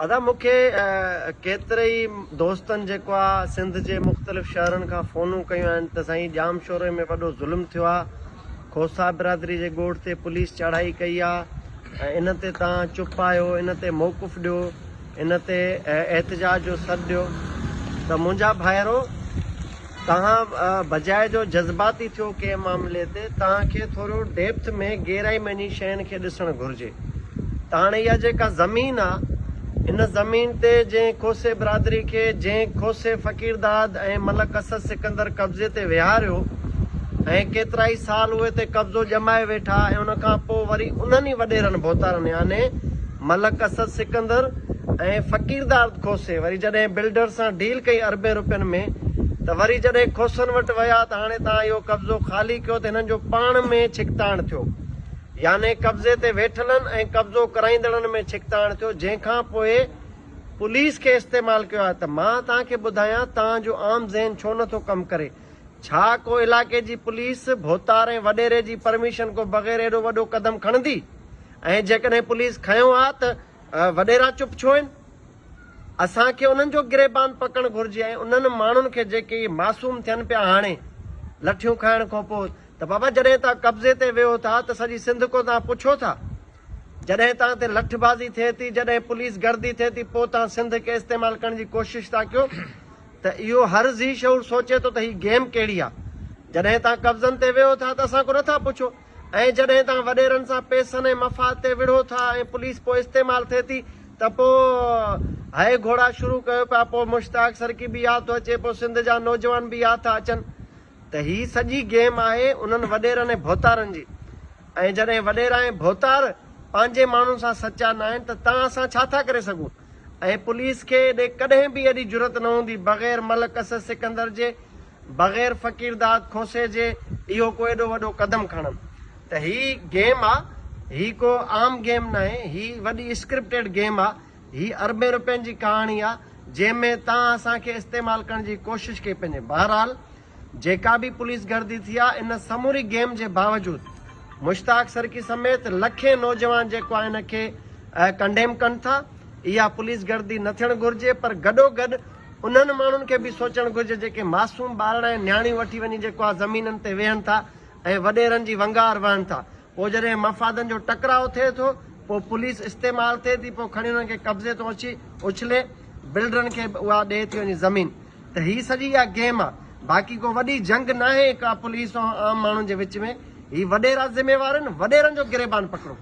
ادا مون کي ڪيتري ئي دوستن جيڪو آ سنڌ جي مختلف شهرن کان فونون ڪيون آهن ته سائين ڄامشوري ۾ وڏو ظلم ٿيو آ کوسا برادري جي ڳوٺ تي پوليس چڙهائي ڪئي آ ۽ ان تي توهان چپ آهيو ان تي موقف ڏيو ان تي احتجاج جو سڏ ڏيو ته منهنجا ڀائرو توهان بجاء جو جذباتي ٿيو ڪنهن معاملي تي توهان کي ٿورو ڊيپٿ ۾ گهرائي ۾ وڃي شين کي ڏسڻ گهرجي ته هاڻي اها جيڪا زمين آ ان زمين تي جنهن کوسي برادري کي جنهن کوسي فقير داد ۽ ملڪ اسد سڪندر قبضي تي ويهاريو ۽ ڪيترائي سال اهي تي قبضو ڄمائي ويٺا ۽ ان کان پوء وري انهن ئي وڏيرن ڀوتارن يعني ملڪ اسد سڪندر ۽ فقيرداد کوسي وري جڏهن بلڊر سان ڊيل ڪئي اربين روپين ۾ ته وري جڏهن کوسن وٽ ويا ته هاڻي توهان اهو قبضو خالي ڪيو ته هنن جو پاڻ ۾ ڇڪتاڻ ٿيو يعني قبضي تي ويٺلن ۽ قبضو ڪرائيندڙن ۾ ڇڪتاڻ ٿيو جنهن کان پوء پوليس کي استعمال ڪيو آهي ته مان توهان کي ٻڌايان توهان جو عام ذهن ڇو نٿو ڪم ڪري ڇا ڪو علائقي جي پوليس ڀوتار ۽ وڏيري جي پرميشن کان بغير ايڏو وڏو قدم کڻندي ۽ جيڪڏهن پوليس کنيو آ ته وڏيرا چپ ڇو آهن؟ اسان کي انهن جو گريبان پڪڙڻ گهرجي ۽ انهن ماڻهن کي جيڪي اهي معصوم ٿين پيا هاڻي لٺيون کائڻ کان پوء ته بابا جڏهن توهان قبضي تي ويهو ٿا ته سڄي سنڌ کان توهان پڇو ٿا جڏهن توهان تي لٺ بازي ٿئي ٿي جڏهن پوليس گردي ٿئي ٿي پوء توهان سنڌ کي استعمال ڪرڻ جي ڪوشش ٿا ڪيو ته اهو هر ذي شعور سوچي ٿو ته هي گيم ڪهڙي آ جڏهن توهان قبضن تي ويهو ٿا ته اسان کان نٿا پڇو ۽ جڏهن توهان وڏيرن سان پئسن ۽ مفاد تي وڙهو ٿا ۽ پوليس پوء استعمال ٿئي ٿي ته پوء هائي گهوڙا شروع ڪيو پيا پوء مشتاق سرڪي به ياد ٿو اچي پوء سنڌ جا نوجوان به ياد ٿا اچن ته هي سڄي گيم آهي انهن وڏيرن ۽ ڀوتارن جي ۽ جڏهن وڏيرا ۽ ڀوتار پنهنجي ماڻهن سان سچا ناهن ته توهان اسان ڇا ٿا ڪري سگهون ۽ پوليس کي ايڏي ڪڏهن به ايڏي جرئت نه هوندي بغير ملڪ اسد سڪندر جي بغير فقير داد کوسي جي اهو ڪو ايڏو وڏو قدم کڻن ته هي گيم آ هي ڪو عام گيم ناهي هي وڏي اسڪرپٽيڊ گيم آ هي اربين روپين جي ڪهاڻي آ جنهن ۾ تان اسان کي استعمال ڪرڻ جي ڪوشش ڪئي پنهنجي بهرحال جيڪا به پوليس گردي ٿي آ ان سموري گيم جي باوجود مشتاق سرڪي سميت لکين نوجوان جيڪو آ ان کي ڪنڊيم ڪن ٿا اها پوليس گردي نه ٿيڻ گهرجي پر گڏوگڏ انهن ماڻهن کي به سوچڻ گهرجي جيڪي معصوم ٻارڙا ۽ نياڻيون وٺي وڃي جيڪو آ زمينن تي ويهن ٿا ۽ وڏيرن جي ونگار وهن ٿا پوء جڏهن مفادن جو ٽڪراء ٿئي ٿو پوء پوليس استعمال ٿئي ٿي پوء کڻي انهن کي قبضي تون اڇي اڇلي بلڊرن کي به اها ڏئي ٿي وڃي زمين ته هي سڄي اها گيم آ باقي ڪو وڏي جنگ ناهي ڪا پوليس ۽ عام ماڻهن جي وچ ۾ هي وڏيرا ذميوار آهن وڏيرن جو گريبان پڪڙو.